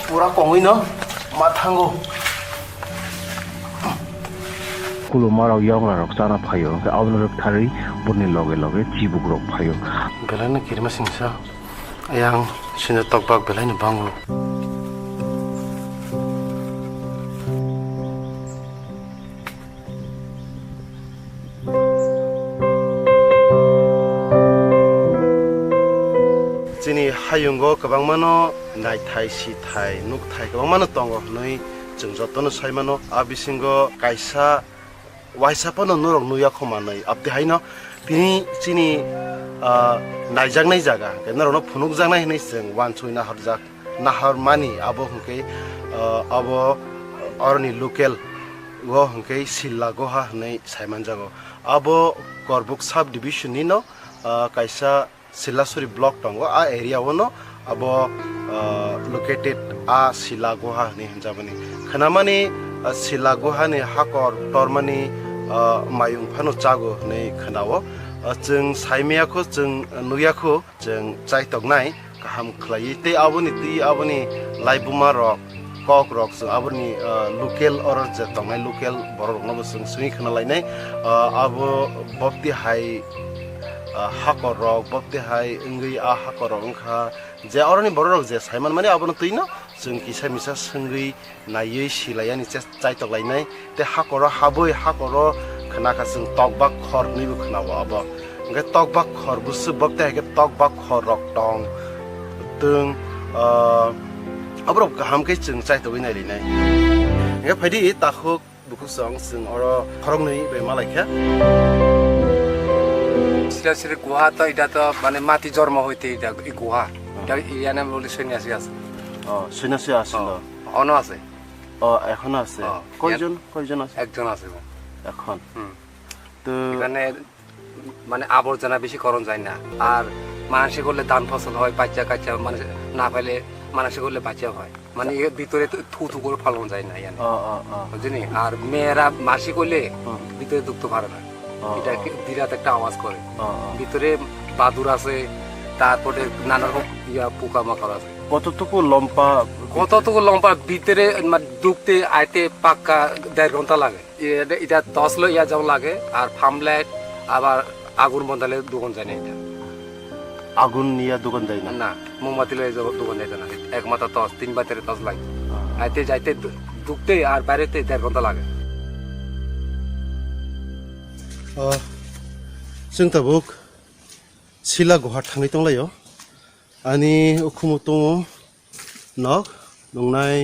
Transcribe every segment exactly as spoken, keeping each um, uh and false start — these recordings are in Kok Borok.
Pura kongwi no ma thango. Kulumarok yongrarok chana phaio, hwnkhe abono rwktharwi boni loge loge chibukrok phaio. Belai no kirima singsa, ayang sino tokbak belai no bango. Chini hayungo kwbangmano naithai, sithai, nukthai kwbangmano tongo hwnwi chwng jotono sai mano. A bisingo kaisa waisa phano norok nukya kho manwi. Abtwi haino tini chini, ah, naijaknai jaga hwnkhe norokno phunukjaknai hwnwi chwng uansugwi naharjak. Naharmani abo hwnkhe, ah, abo oroni local o hwnkhe Silla Guha hwnwi sai manjago. Abo Korbuk sub division ni no, ah, kaisa Silasuri block tongo, a area o no abo, ah, located a Silla Guha hwnwi hwnjabani. Khwnamani, ah, Silla Guha ni hakor tormani, ah, mayung phano chago hwnwi khwnao. Ah, chwng saimaya kho, chwng nukya kho. Chwng chaitoknai kaham khlaiwi tei aboni twi aboni laibuma rok, kok rok chwng aboni, ah, local oro je tongnai local borok rokno bo chwng swngwi khna lainai. Ah, abo bopti hai, ah, hakor rok bopti hai wngwi a hakor rok wngkha je oroni borok rok je saiman mani abono twi no chwng kisa misa swngwi naiwi silaiyani ches-, chaitok lainai. Tei hakoro habwi hakoro khna kha chwng tokbak khor hwnwibo khna-o abo. Hwnkhe tokbak khor bwswk bok tei hai khe tokbak khor rok tong twng, ah, aborok kaham khe chwng chaitogwi nailainai. Hwnkhe phaidi takhuk bukhuk song chwng oro khoroknwi bai malaikha. Sira siri guha to, ita to mane mati jormo hoite ita i guha. Ita iyane bole sonyasi ase. Oh, sonyasi ase. Oh, ono ase. Oh, এখনো আছে। Oh, কয়জন, ইয়াত কয়জন আছে? একজন আছে। এখন। হুম। তো এখানে মানে আবর্জনা বেশি করণ যায় না। আর মানসিক করলে ধান ফসল হয়, বাচ্চা কাচ্চা মানে না পাইলে মানসিক করলে বাচ্চা হয়। মানে এর ভিতরে তো থু থু করে ফালানো যায় না, ইয়ানি। ও, ও, ও। বুঝলি? আর মেয়েরা মাসিক হইলে হুম। ভিতরে ঢুকতে পারে না। ও, এটা ও। কি বিরাট একটা আওয়াজ করে। ও, ও। ভিতরে বাদুড় আছে, তারপরে নানা রকম ইয়া পোকামাকড় আছে। কতটুকু লম্বা? কতটুকু লম্বা? ভিতরে, মানে, ঢুকতে আইতে পাক্কা দেড় ঘন্টা লাগে। এ-, এটা টর্চ লইয়া যাওয়া লাগে, আর পাম্প লাইট, আবার আগুন বন্ধালে দোকান যায় না এটা। আগুন নিয়ে দোকান যায় না? না, মোমবাতি লইয়া যাওয়া দোকান যাইতে না। একমাত্র টর্চ, তিন বাতির টর্চ লাগে। হ্যাঁ। আইতে যাইতে ঢু-, ঢুকতে আর বাইরেতে দেড় ঘন্টা লাগে। Ah, chwng tabuk Sila Guha thangwi tonglaio. Ani ukhumu tongo nok nungnai,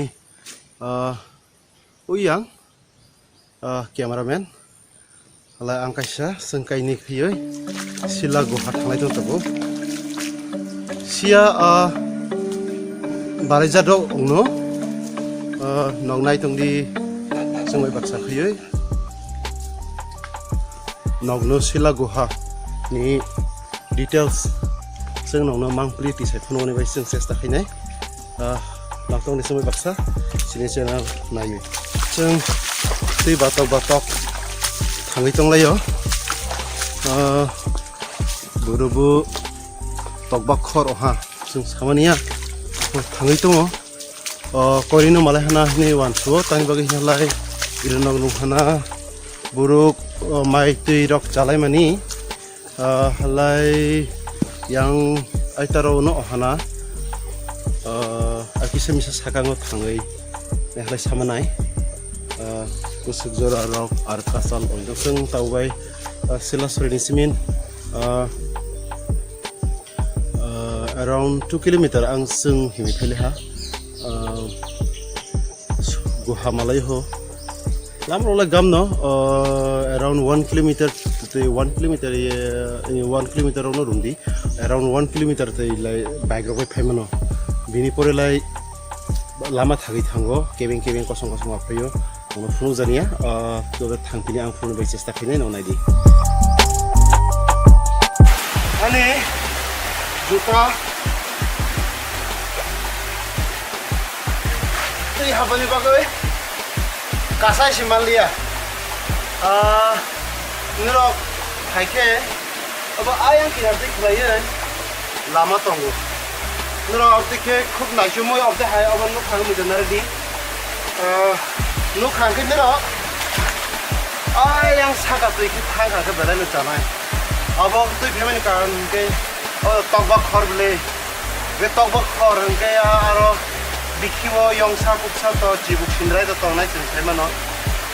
ah, uyang, ah, cameraman. Halai ang kaisa chwng kainwi khaiwi Sila Guha thanglai tong tabuk. Sia, ah, barai jadok wngno, ah, nok nai tongdi chwng bai baksa khaiwi. Nokno Sila Guha ni details chwng nokno mangpili tisai phunuknani bai chwng chesta khainai. Ah, nokthokni chwngwi baksa chini channel naiwi. Chwng twi batok batok thangwi tonglaio. Ah, burubu tokba khor oha chwng samaniya thangwi tongo. O, korino malai hana hwnwi uansukgo, tamni bagwi hwnlai iro nok nung hana borok, o, mai twi rok chalaimani, o, halai yang aitaro no hana, o, a kisa misa sakango thangwi halai samanai, o, kusuk jora rok ar kasal oidok chwng taubai, o, Silasuri ni simin, o, Ah, around two kilometer ang chwng himwi phailaiha. Ah, Guha malai ho. Lam rok le gam no, ah, around one kilometer tei one kilometer ye, eh, one kilometer rok no rwngdi. Around one kilometer tei lai bike rok bai phaimano. Bini pore lai lama thagwi thango, kebeng kebeng kosong kosong ma phaio. Omo phunukjakya, ah, joto thangphini ang phunukna bai chesta khainai, no naidi. Ani juta twi habani bagwi kasai se manliya. Ah, norok hai khe abo ayang kinar twi khlaiwi lama tongo. Norok aboni khe khub naisumui aboni hai obo nukha wngwi tongna rwdi. Ah, nukha hwnkhe norok ayang saka twi khe thang kha khe belai no chanai. Abo twi phaimani karon hwnkhe o tokbak khor bwle. Be tokbak khor hwnkhe aro bikhibo yongsa kuksa to chibuk sindrai to tongnai chwng sai mano.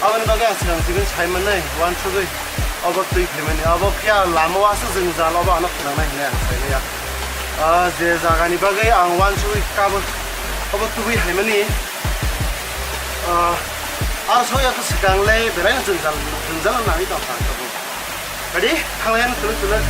Aboni bagwi ang swkang chibin sai manai uansugwi obo twi phaimani. Abo phiya lama o aswk jwngjal obo ano khwnangnai hinwi ang sai maya. Ah, je jagani bagwi ang uansugwi kabo, obo tubui haimani, ah, aro soya to swkang le belai no jwngjal, jwngjal no nangwi tong kha ang tabuk. Kadi, thanglai ano tuluk tuluk.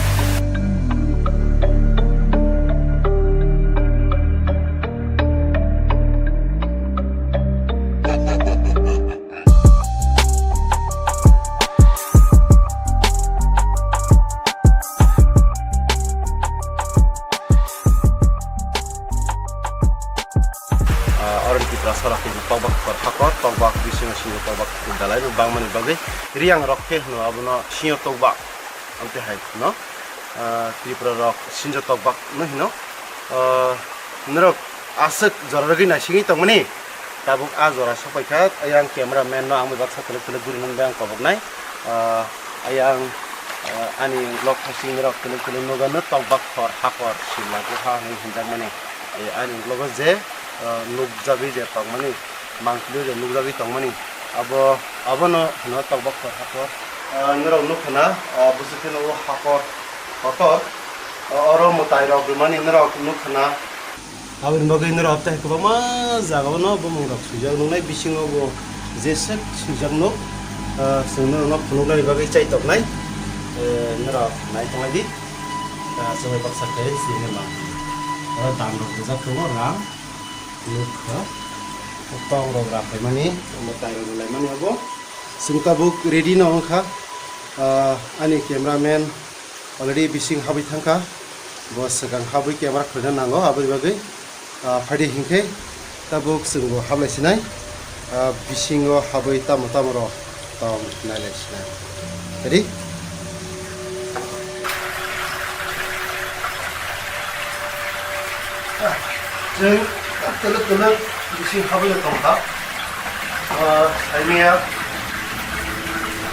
Ah, oro ni Tiprasa rok khe tokbak kor hakor, tokbak bisingo singo tokbak belai no bangmani bagwi Riang rok khe hwno abono singo tokbak. Amtwi hai no, ah, Tripura rok sinjo tokbak no hino. Ah, norok aswk jora rwgwi naisingwi tongmani, tabuk a jora sokpaikha, ayang camera man no ang bai baksa telek telek guri nang bai ang koboknai. Ah, ayang, ah, ani vlog hasing norok telek telek nugano tokbak khor hakor sila guha hinwi hinjakmani. Eh, ani vlog o je, ah, nukjagwi je tongmani. Mangpili je nukjagwi tongmani, abo, abono hino tokbak khor hakor. Ah, norok nukha na, ah, bwswk kheno o hakor kotor, ah, oro mwtai rok rwmani norok nukha na. Aboni bagwi norok tai kwbangma jaga o no bumung rok swijak nuknai, bisingo bo jeswk swijak nuk, ah, chwng norok no phunuknani bagwi chaitoknai, eh, norok nai tonglai di. Ah, chwng bai baksa khe sini ma. Oro dam rok rijak tongo rang. Nukha. Tong rok rapaimani, omo tai rok laimani abo. Chwng tabuk ready no wngkha. Ah, ani cameraman already bising habwi thangkha. Bo swkang habwi camera khwlina nango, aboni bagwi, ah, phaidi hinkhe tabuk chwng bo hablai sinai. Ah, bisingo habwi tamo tamo rok. Tong nailai sina. Ready? Chwng telek telek bising habwi tongkha. Ah, saimia.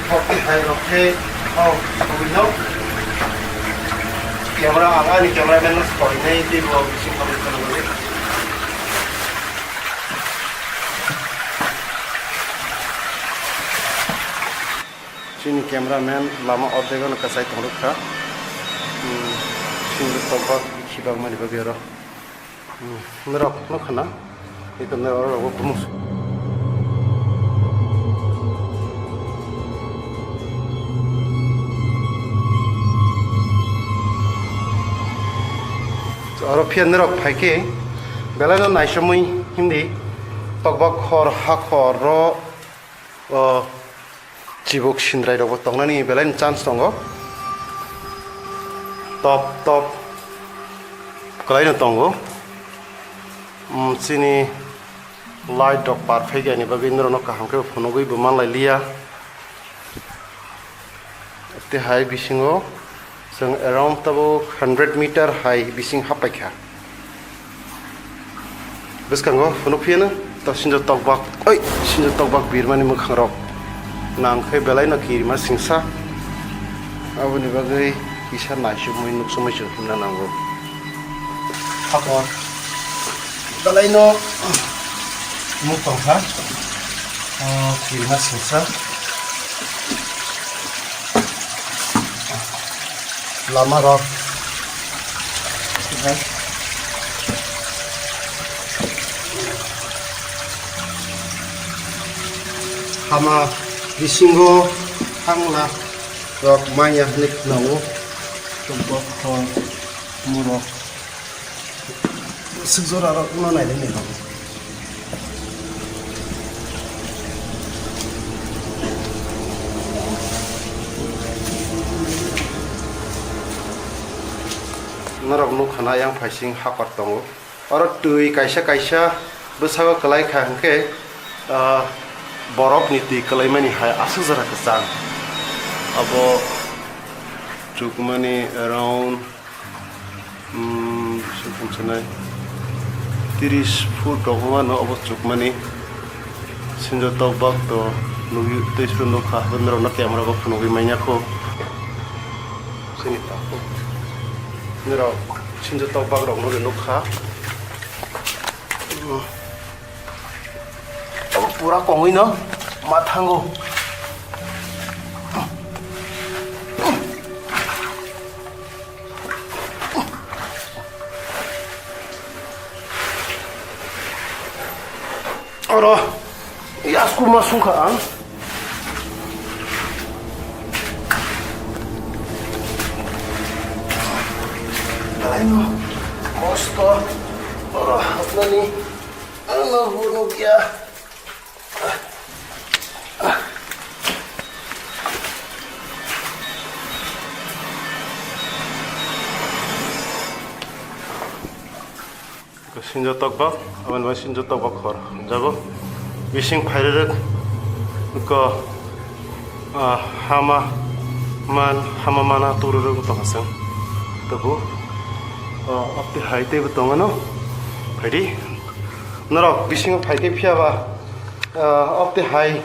Hokti hai rok khe hau sabwi no. Camera ang ani cameraman no soi nai tei bo bising habwi tongkha. Chini cameraman lama ordek no kasai tong rwkha. Hmm, chini tokbak bikhi bangmani bagwi oro. Hmm, norok nukha na? Ito norok rok kumus. Oro phiya norok phaikhe belai no naisamwi hindi tokbak khor hakhor ro. O chibuk sindrai rokbo tongnani belai ni chance tongo. Top top kwlai no tongo. Um, chini light rok par phai gani bagwi norok no kaham khe phunugwi bo manlai liya. Tei hai bisingo chwng around tabuk hundred meter hai bising happaikha. Bwskango phunuk phiyano to sinjo tokbak, oi, sinjo tokbak birmani mwkhangrok nang khe belai no kirima singsa. Aboni bagwi kisa naisukmui nuksukmui chwng himna nango. Hapor. Belai no nuk tongkha. Ah, kirima singsa. Lama rok. Hama bisingo thangla rok manya hinwi khwnao. Bokhor murok. Sik jora rok no nai de ni. Norok nukha na yang phaising hakor tongo. Oro twi kaisa kaisa bwsago kwlai kha hwnkhe, ah, borok ni twi kwlaimani hai aswk jora kwchang. Abo chukmani around Hmm, sukun sanai. Tiris foot rok wngmano obo chukmani. Sinjo tokbak to nugwi twi suru nukha, norokno camera bo phunugwi manya kho. Sini takhuk. Norok sinjo tokbak rok nugwi nukha. Obo pura kongwi no ma thango. Oro yasku ma sungkha ang. Aino mosto oro hapnani ano hunu kya. Sinjo tokbak, aboni bai sinjo tokbak khor jago. Bising phairerek ko, ah, hama man, hama mana tururek tongkha seng. Tabu, ah, apti hai teibo tongano. Phaidi. Norok bisingo phaikhe phiyaba, ah, apti hai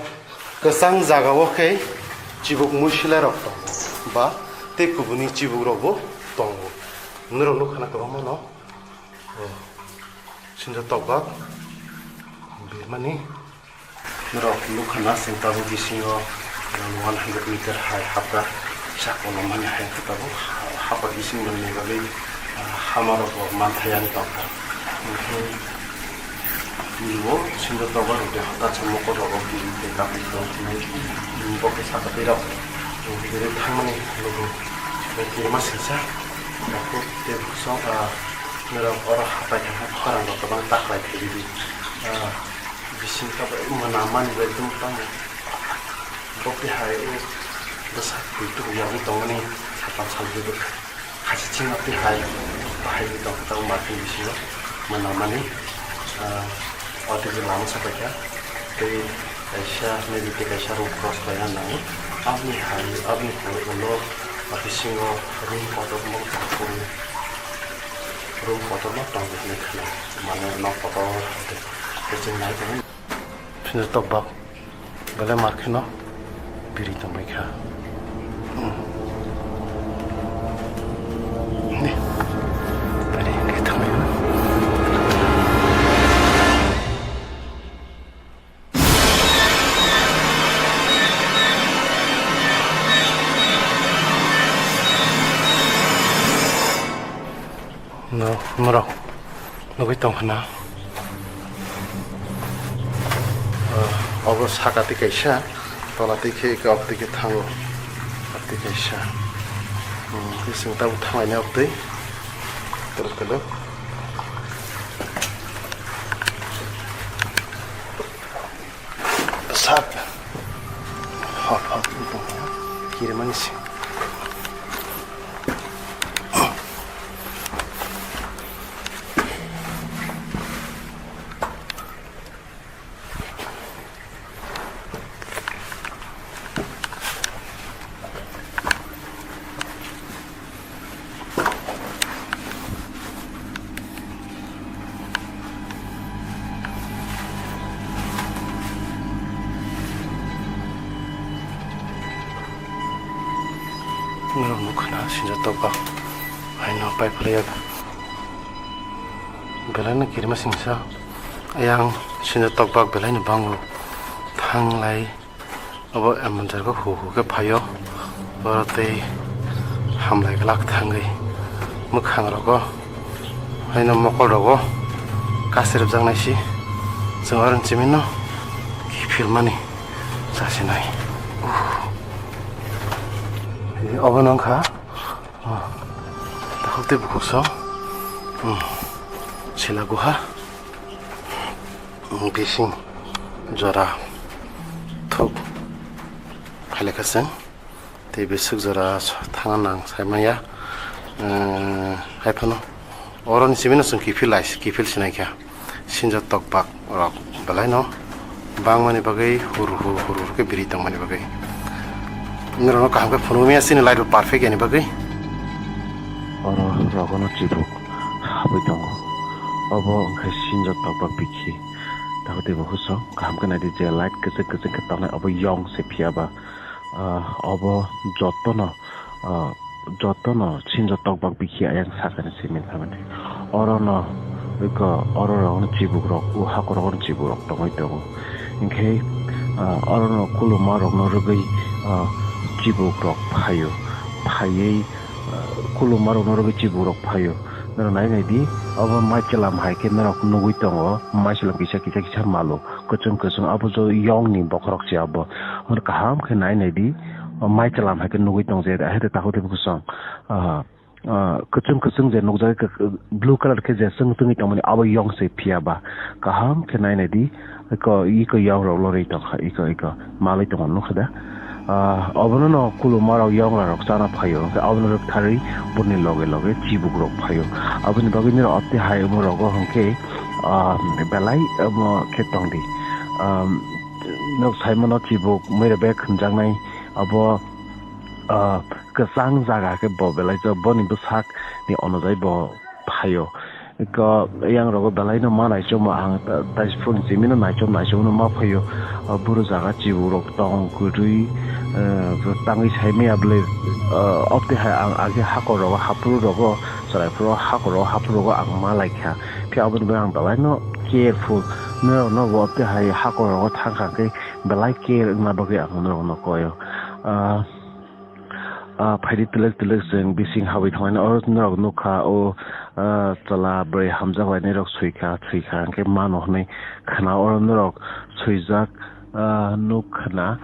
kwchang jagao khe chibuk muisila rok tongo. Ba tei kubuni chibuk rokbo tongo. Norok nukha na kwbangma no. Oh, sinjo tokbak birmani. Norok nukha na seng tabuk bisingo one hundred meter hai hapra sak kolomani hai khe tabuk hapra bising manni bagwi, ah, hama rok bo manthai ani tongkha. Hwnkhe puribo sinjo tokbak rok de hota chamo kotor rok bini tei kapri tong tini bokhe sakatwi rok bini thangmani lugu kirima singsa. Takhuk tei bwswk, ah, norok oro hapai thangkha khorang rok kwbang takhwlai phaidi. Ah, bising kabo mwnamani bai tong tamo. Bo tihai o bwsak twi tubu yagwi tongmani sapan salbwi bwkha. Khasiching o tihai bahai tongkha tamo martin bisingo mwnamani, ah, o tei lama sapaikha. Tei kaisa maybe tei kaisa room cross khlaina nango. Aboni hai, aboni pore ulo bisingo room kotor mo, room kotor mo tongwi hinwi khna. Mane nok kotor hai tei. Tei chwng nai tongwi. Phino tokbak belai mar kheno biri tongbaikha. Hmm. Ni. Biri hwnkhe thanglaio. No, norok nugui tongkha na. Ah, obo saka twi kaisa, tola twi khe eke, obo twi khe thango. Obo twi kaisa. Hmm, tei chwng tabuk thanglainai obo twi. Kwlwk kwlwk. Sak. Hot, hot. Kirimani se. Norok nukha na sinjo tokbak haino pai phalaiya. Belai no kirima singsa. Ayang sinjo tokbak belai no bango. Thanglai. Obo emon jaga hu hu khe phaio, oro tei hamlai glak thangwi mwkhang rogo haino mokol rogo kasirwk jaknai si chwng oro chimino kiphilmani chasinai. Obo nang kha, oh, takhuk tei bukhuk song, hmm, sila guha. Bising jora thuk khailai kha chwng, tei bising jora thangna nang sai manya. Emm, hai phano oroni simi no chwng kiphil lai, kiphil sinai kha. Sinjo tokbak rok belai no bangmani bagwi hur hur hur hur khe biri tongmani bagwi. Norok no kaham khe phunukmaya chini light bo perfect yani bagwi. Oro rogo no chibuk habwi tongo. Obo wngkha sinjo tokbak bikhi. Takhuk tei bukhuk song kaham khe naidi je light kwchwng kwchwng khe tongnai obo yong se phiya ba, ah, obo jotono, ah, jotono sinjo tokbak bikhi ayang sakani simi thamani. Orono iko oro rokno chibukrok o hakorokno chibukrok tongwi tongo. Hinkhe, ah, orono kulumarokno rwgwi, ah, chibukrok phaio. Phaiwi, ah, kulumarokno rwgwi chibukrok phaio. Norok nai nai di, obo maichwlam hai khe norok nugwi tongo, maichwlam kisa kisa kisa malo, kwchwng kwchwng abo jo yong ni bokhorok se abo. Hwnwi kaham khe nai nai di, o maichwlam hai khe nugwi tong je, hai khe takhuk tei bukhuk song, ah, ah, kwchwng kwchwng je nukjagwi, blue colour khe je chwng tongwi tongmani abo yong se phiya ba. Kaham khe nai nai di, iko, iko yong rok lorwi tongkha, iko, iko malwi tongo nukha da. Ah, obono no kulumarok yongrarok chana phaio, hwnkhe abono rwktharwi boni loge loge chibukrok phaio. Aboni bagwi nini opti hai omo rogo hwnkhe, ah, belai omo khe tongdi. Ah, nok saimano chibuk mwira bek hwnjaknai abo, ah, kwchang jaga khe bo belai boni bwsakni onojai bo phaio. Eko yang rogo belai no ma naichomma ang ta-, tai phone simi no naichom naichom no ma phaio. O buru jaga chibuk rok tong kwrwi, eh, tangwi sai maya bwle, eh, opte hai ang agi hakor rogo haphuru rogo chwrai phuru hakor rogo haphuru rogo ang ma lai kha. Khe aboni bagwi ang belai no careful. Norok no bo opte hai hakor rogo thang kha khe belai care wngna bagwi ang norok no koi o. Ah, Ah, phaidi twlwk twlwk chwng bising habwi thangmani oro norok nukha o, ah, chwla bwrwi hamjak lainai rok sui kha, sui kha hwnkhe mano hwnwi khna oro norok swijak, ah, nuk khna.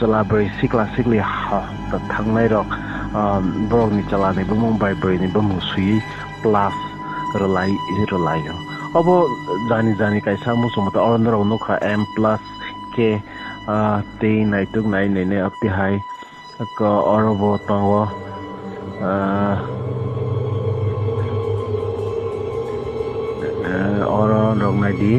Chwla bwrwi sikla sikli ha, thangnai rok, ah, borokni chwlani bumung bai bwrwini bumung swiwi plus rwlai, rwlaio. Obo jani jani kaisa muchungmata oro norok nukha M plus K, ah, tei naituk nai nai nai abtwi hai ko oro bo tongo, ah, eh, oro norok nai di.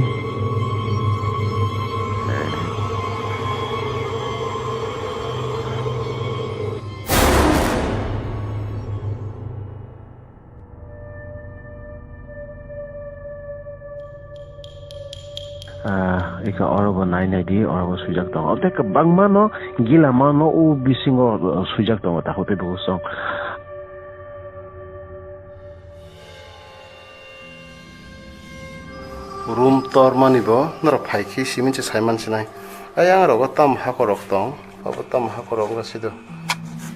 Ah, eka oro bo nai nai di, oro bo swijak tongo. Tei kwbangma no gila mano o bisingo, uh, swijak tongo, takhuk tei bukhuk song. Room tormani bo norok phai khe simi se sai man sinai. Ayang rogo tam hakorok tong, abo tam hakorok wngkha sido.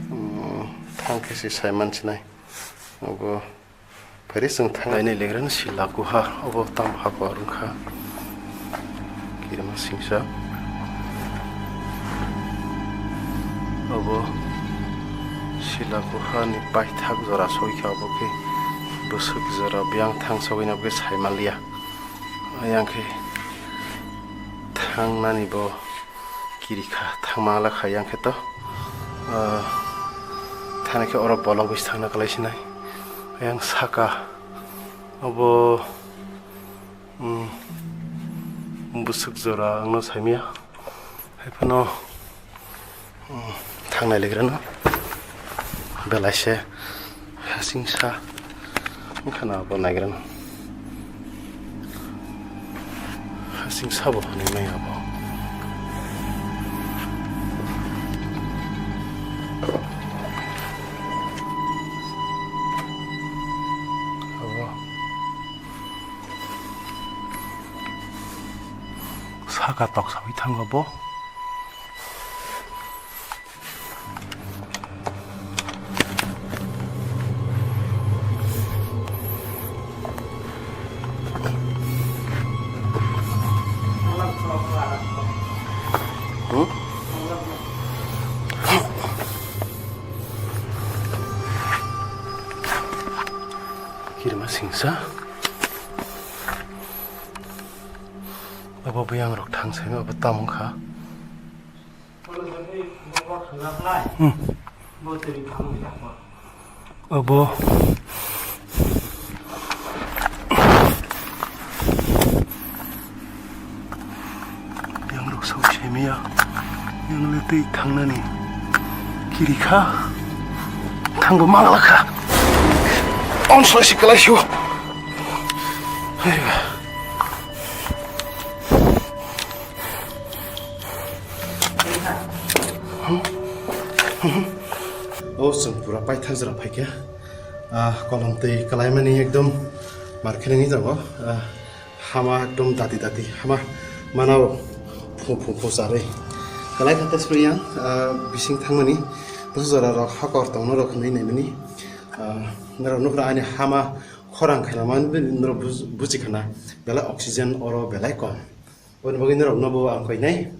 Hmm, thang khe se sai man sinai. Obo phaidi chwng thang lainai legrano sila kuha, obo tam hakor wngkha. Kirima singsa. Obo sila kuha ni paithak jora soi kha, obo khe bwswk jora biyang thang sogwi no bo khe sai manliya. Ayang khe thangnani bo kiri kha, thangma la kha yang khe to, ah, thani khe oro bolok bai thangna kwlai sinai. Yang saka obo, um, bwswk jora ang no saimya. Hai phano, um, thangnai legrano belai se hasing sa wngkha na abo naigrano. Hasing sabo hwnwi maya bo. Abo saka tok sawi thango bo. Hmm? Kirima singsa. Abo buyang rok thang sai abo tamung kha. Hmm. Abo yang rok sau semiya, yang le tei thangnani kiri kha. Thangbo manglakha. Onslai si kalai sio. O chwng pura paithak jora phaikha. Ah, kolom twi kalaimani ekdom mar khe nangwi jago. Ah, hama ekdom dati dati hama manao phu phu phu charwi. Kalai kha tei suri yang, ah, bising thangmani bwsa jora rok hakor tongno rok hinwi naimani. Ah, norok nukra ani hama khorang khainamani norok buj-, buji khana belai oxygen oro belai kom. Aboni bagwi norokno bo ang koinai.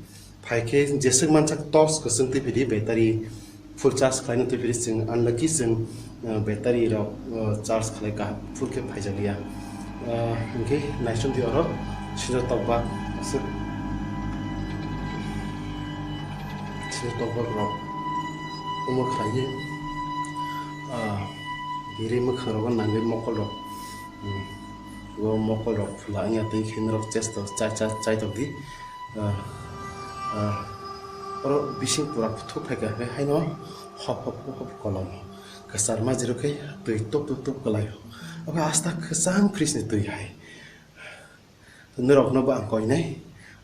Phai khe jeswk mansak torch kwchwng twi phidi, battery full charge khlaino twi phidi, chwng unlucky chwng, uh, battery rok, uh, charge khlai ka full khe phaijak ya. Uh, hinkhe naisum di oro sinjo tokbak aswk sinjo tokbak rok omo khlaiwi, uh, biri mwkhang rogo nangwi mokol rok. Hmm. O mokol rok phula wngya twi khe norok chesto chai, chai, chai tok di. Ah, ah, oro bising pura kuthuk phai kha, khe haino hop, hop, hop, hop kolom. Kwchar majiro khe twi tup, tup, tup kwlai. Obo asta kwchang fridge ni twi hai. Norokno bo ang koinai.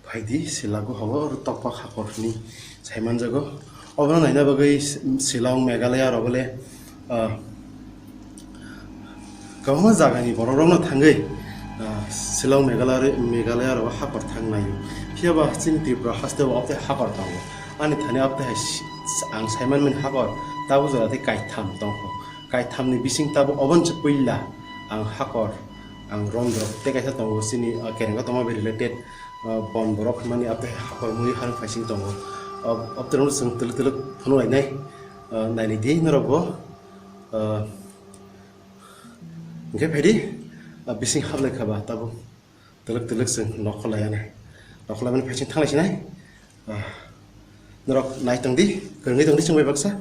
Phaidi, sila go hobo oro tokpak hakor hwnwi sai manjago. Obono naina bagwi Shillong, Meghalaya rok le, ah, kwbangma jagani borok rokno thangwi, ah, Shillong, Meghalaya, Meghalaya rok hakor thang naio. Phiya ba chini Tripura haste o abotei hakor tongo. Ani thani abotei hai si-, ang sai manmani hakor tabuk jora tei kaitham tongkho. Kaithamni bising tabuk oboni se puila ang hakor. Ang rom borok tei kaisa tongo chini, ah, kereng tongma bai related, ah, bon borok hwnmani abtei hakor mui harwng phaising tongo. Ah, abtei rokno chwng twlwk twlwk phunuk lainai, ah, nailai di norok bo. Ah, hwnkhe phaidi, ah, bising hablai kha ba tabuk twlwk twlwk chwng nokhor lai anai. Nokhor laimani phaising thanglai sinai. Ah, norok nai tong di, kwrwngwi tong di chwng bai baksa.